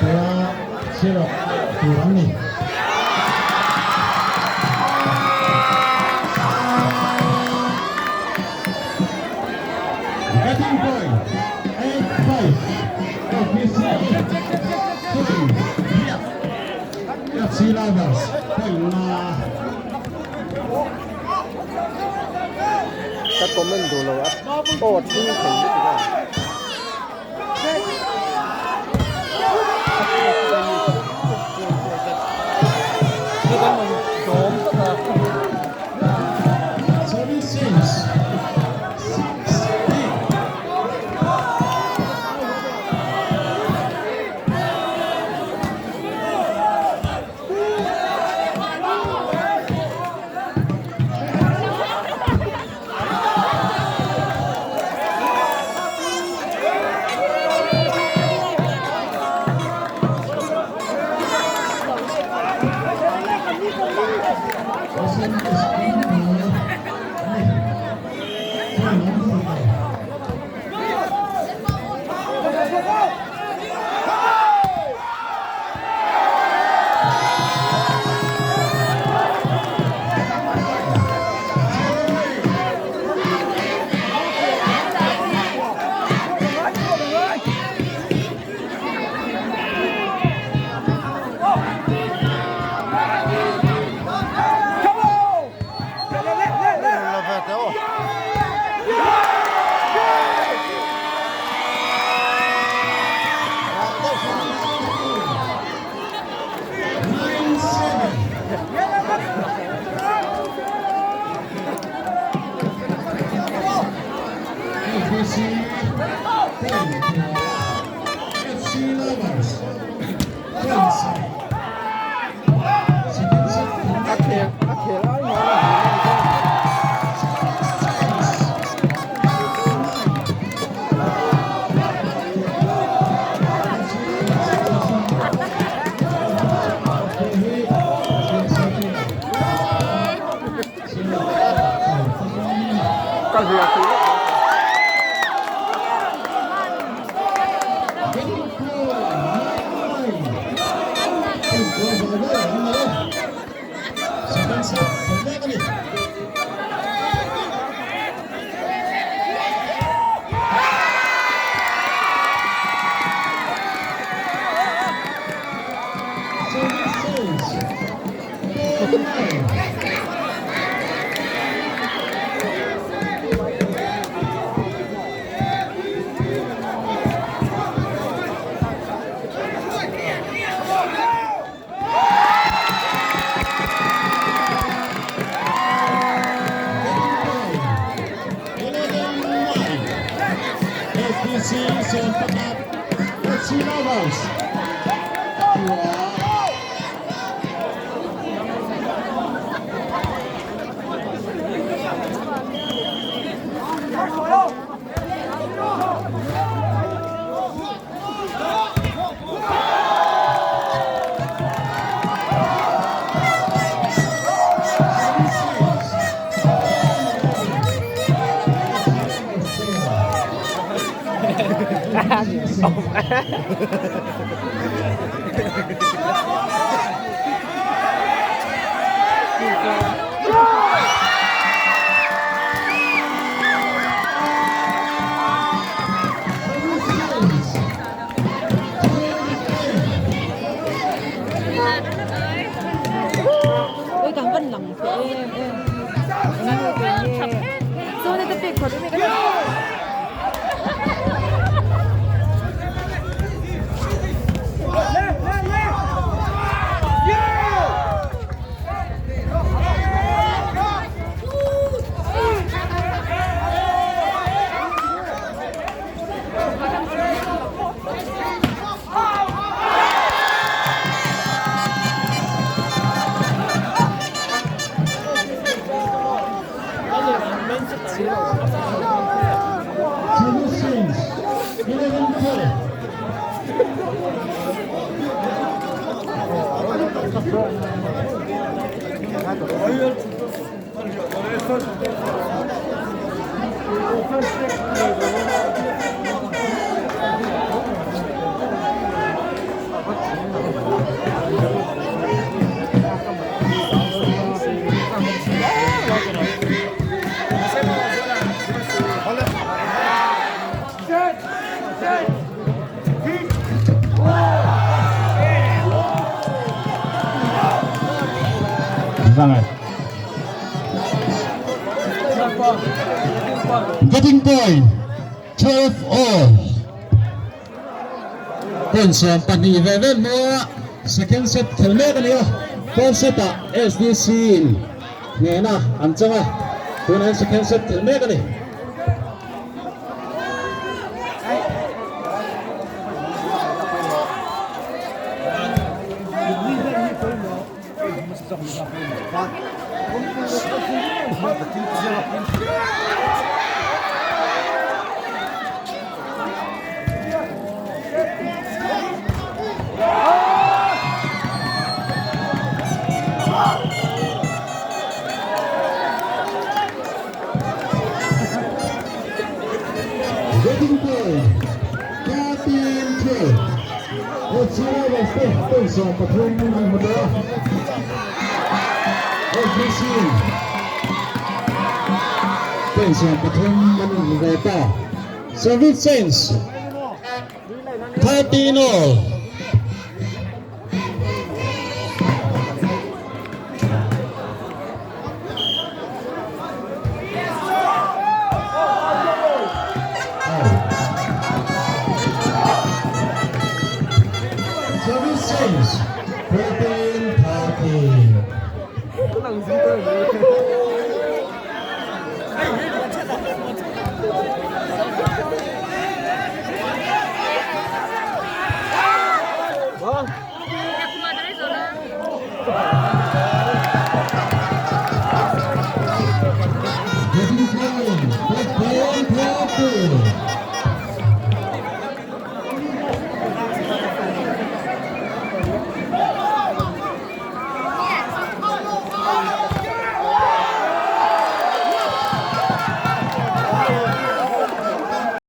tura cheer up tur an ni. Getting point 8-5 FBC point riat FC Lovers point nga. Ka comment duh lo a aw thing thei lutuk a. Services 6-8. A khel a khel ai mai a hmuh nawm zawk. Ka hria thei vek mai. tlang e. Getting point 12 all. Point 12 ve vel hmua second set khel mek a ni a. First set ah SDC in hnehna an chang a, tunah hian second set khel mek a ni. Getting point 13 12 FC Rovers te point 13 an hmu tawh a, FBC point 13 an hmu ve ta. Service change 13 all. Service change 14 13.